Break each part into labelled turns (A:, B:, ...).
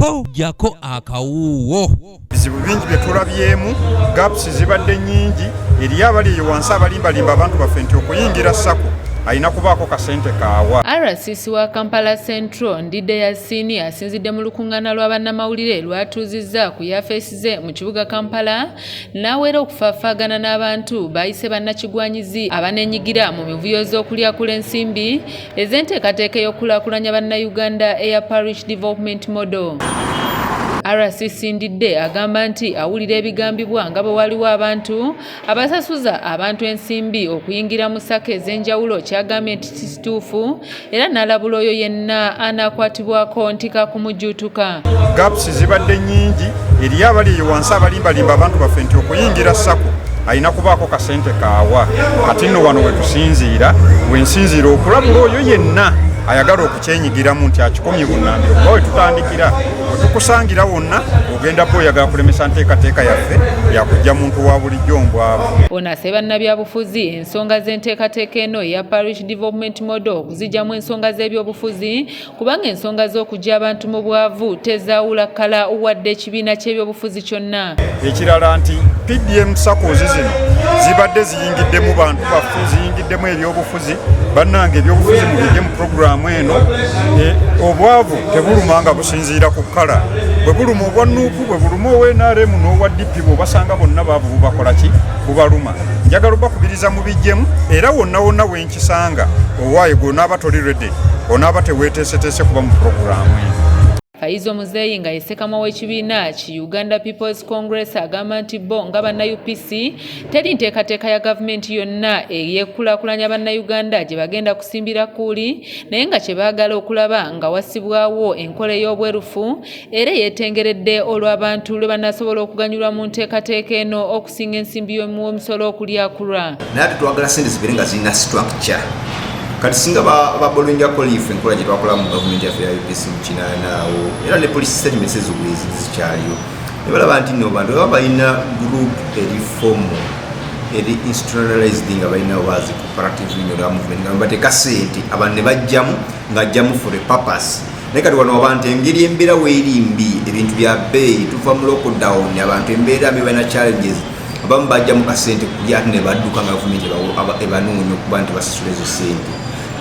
A: Jjako jjako akawuuwo.
B: Bizibu bingi bye tulabyemu, gaps zibadde nnyingi. Eriyo abali eyo wansi abalimbalimba abantu baffe nti okuyingira SACCO alina kubaako kasente kaawa.
C: RCC wa Kampala Central, Ndidde Yasin, asinzidde mu lukuŋŋaana lwa bannamawulire lw'atuuzizza ku yafeesi ze mu kibuga Kampala n'awera okufaafaagana n'abantu baayise bannakigwanyizi abaneenyigira mu mivuyo z'okulyakula ensimbi ez'enteekateeka ey'okukulaakulanya Bannayuganda eya Parish Development Model. RCC Ndidde agamba nti awulira ebigambibwa nga bwe waliwo abantu abasasuza abantu ensimbi okuyingira mu SACCO ez'enjawulo, kyagambye nti si kituufu, era n'alabula oyo yenna anaakwatibwako nti kakumujjuutuka.
B: Gaps zibadde nnyingi. Eriyo abali eyo wansi abalimbalimba abantu baffe nti okuyingira SACCO alina kubaako kasente kaawa. Kati nno wano wetusinziira, wensinziira okulabula oyo yenna ayagala okukyenyigiramu nti akikomye bunnambiro, kuba wetutandikira wetukusangira wonna ogenda ba oyagala kulemesa nteekateeka yaffe yakujja muntu wa bulijjo mbwavu.
C: Ono asabye bannabyabufuzi ensonga z'enteekateeka eno eya Parish Development Model okuzigyamu ensonga z'ebyobufuzi, kubanga ensonga z'okuggya abantu mu bwavu tezaawula kkala wadde ekibiina ky'ebyobufuzi kyonna.
B: Ekirala nti PDM SACCOs zino zibadde ziyingiddemu bantu baffe, ziyingiddemu ebyobufuzi. Bannange, ebyobufuzi mubijje mu puroguramu eno. Obwavu tebuluma nga businziira ku kkala. Bwe buluma obwa NUP, bwe buluma owa NRM n'owa DP, bw'obasanga bonna baavu, bubakola ki? Bubaluma. Njagala obakubiriza mubijjemu, era wonna wonna wenkisanga, owaaye gweonaaba toli ready, onaaba teweeteeseteese kuba mu puroguramu eno.
C: Faizo Muzeeyi nga ye ssekamwa w'ekibiina ki Uganda People's Congress agamba nti bo nga banna UPC teri nteekateeka ya gavumenti yonna eyeekulaakulanya Bannayuganda gye bagenda kusimbira kkuuli, naye nga kye baagala okulaba nga wassibwawo enkola ey'obwerufu era eyeetengeredde olw'abantu lwe banaasobola okuganyulwa mu nteekateeka eno okusinga ensimbi y'omuwomusolo okulyakulwa.
D: Naye ate twagala sente zibeere nga zirina structure. Kati singa babolingako liifu enkola gye twakola mu gavumenti yaffe ya UPC mu 80 awo, era ne policy statements ezo bwezi zikyaliyo, ne balaba nti no bantu baba balina group eri formal, eri institutionalized, nga balina obazi cooperative union oba movement, nga bateeka sente, abantu ne bajjamu ng'ajjamu for a purpose. Naye kati wano abantu engeri embeera weeri mbi, ebintu bya bbeeyi, tuva mu lockdown, abantu embeera mbi, balina challenges, abamu bajjamu kasente kulya ate ne badduka nga gavumenti ebanoonya okuba nti basasula ezo sente.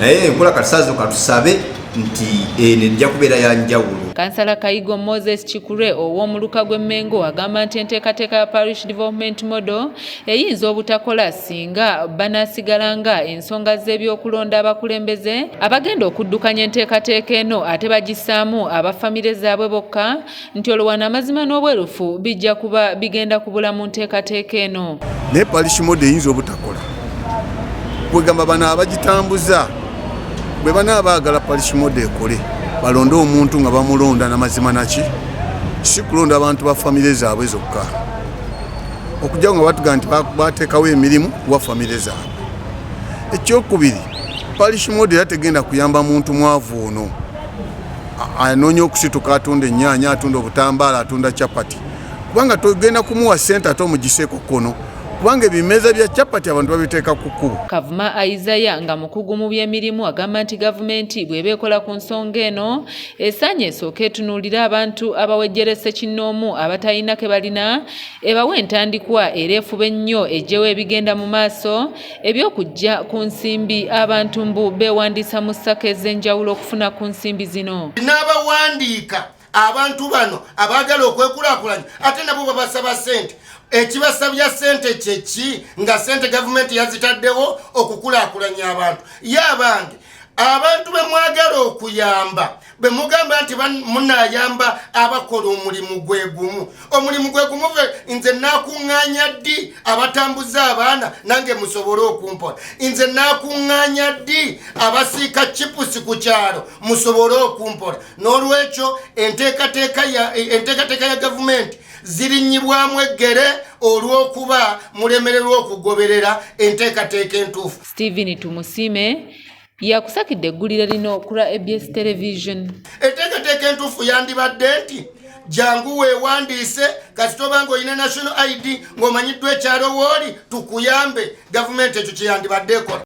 D: Naye enkola kati saa zino katusabe nti eno ejja kubeera ya njawulo.
C: Kansala Kayigo Moses Kikure ow'omuluka gw'Emmengo agamba nti enteekateeka ya Parish Development Model eyinza obutakola singa banaasigala nga ensonga z'ebyokulonda abakulembeze abagenda okuddukanya enteekateeka eno ate bagissaamu abafamire zaabwe bokka, nti olwo wano amazima n'obwerufu bijja kuba bigenda kubula mu nteekateeka eno.
E: Naye parish model eyinza obutakola. Kwegamba bano abagitambuza bwe banaaba baagala parish model ekole, balonde omuntu nga bamulonda namazima, naki si kulonda abantu ba famire zaabwe zokka, okujjako nga batugamba nti bateekawo emirimu kuwa famire zaabwe. Ekyokubiri, parish model era tegenda kuyamba muntu mwavu ono anoonya okusituka, atunda ennyaanya, atunda obutambaala, atunda chapati, kubanga togenda kumuwa sente ate omugiseeko kkono, kubanga ebimeeza bya chapati abantu babiteeka ku kkubo.
C: Kavuma Isaiah nga mukugu mu byemirimu agamba nti gavumenti bw'eba ekola ku nsonga eno esaanye esooke etunuulire abantu abawejjerese kinnoomu abatalina ke balina, ebawe entandikwa, era efube ennyo eggyewo ebigenda mu maaso eby'okujja ku nsimbi abantu mbu beewandiisa mu SACCO ez'enjawulo okufuna ku nsimbi zino.
F: N'abawandiika abantu bano abaagala okwekulaakulanya ate nabo babasaba ssente. Ekibasabya ssente kyeki nga ssente gavumenti yazitaddewo okukulaakulanya abantu? Ye abange, abantu be mwagala okuyamba, bwe mugamba nti munaayamba abakola omulimu gwe gumu, omulimu gwe gumu, nze nakuŋŋaanya ddi abatambuza abaana nange musobole okumpola? Nze nakuŋŋaanya ddi abasiika chipusi ku kyalo musobole okumpola? N'olwekyo enteekateeka ya gavumenti zirinnyibwamu eggere olw'okuba mulemererwa okugoberera enteekateeka entuufu.
C: Stephen Tumusime yakusakidde eggulire lino ku lwa ABS Television.
F: Enteekateeka entuufu yandibadde nti jangu weewandiise, kasita oba nga olina national ID ng'omanyiddwa ekyalo wooli, tukuyambe. Gavumenti ekyo kyeyandibadde ekola.